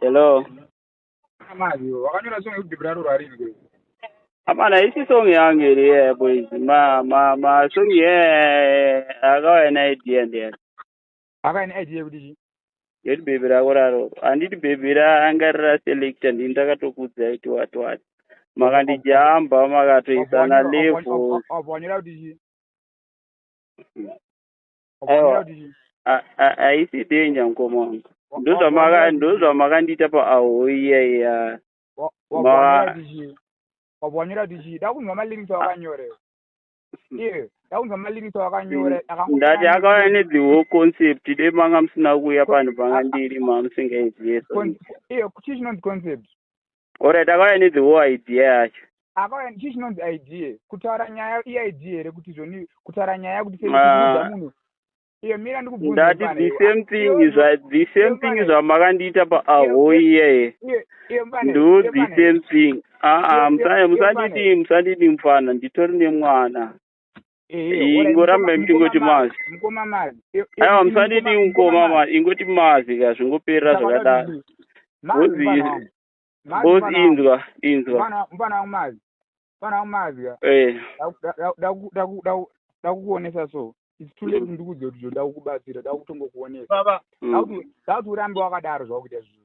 Hello. Mazi, wakanyora song yekuti bhebhi rarorwa rini kwe? Amana, isi song yangu iri yeah, boys. Ma ma ma song yeah, akauya neidea ndiyani? Akauya neidea yekuti chii? Yekuti bhebhi rako rarorwa. Handiti bhebhi ranga riraselecta, ndini ndakatokuudzai kuti wati wati. Makandijamba, makatoisana levels. Wabva wanyora kuti chii? Aiwa, haisi danger, mukoma wangu. Ndozvamakandiita paAhoyi iya iya. Wabva wanyora kuti chii? Da kunzwa malyrics awakanyora iye, da kunzwa malyrics awakanyora. Ndati akauya nethe whole concept. Dei manga musina kuuya panhu panga ndiri, mamusingaiziye. Iye, chii chinonzi concept? Alright, akauya nethe whole idea yacho. Akauya, chii chinonzi idea? Kutaura nyaya iidea here? Kuti zvoni kutaura nyaya kuti sekuudza munhu iye, mira ndikubvunze. Ndati the same thing zvamakandiita paAhoyi iyeye, ndo the same thing. Aa, musandidi mufana, nditori nemwana. Ingoramba muchingoti Mazi. Mukoma Mazi. Aiwa, musandidi mukoma Mazi, ingoti Mazi ka, zvingoperera zvakadaro. Bosi, inzwa, inzwa. Mufana wangu Mazi, mufana wangu Mazi ka. Da kukuonesa, so it's too late. Ndikudze kuti zvoda kukubatsira, da kutongokuonesa. Da kuti urambe wakadaro zvakuita izvozvo.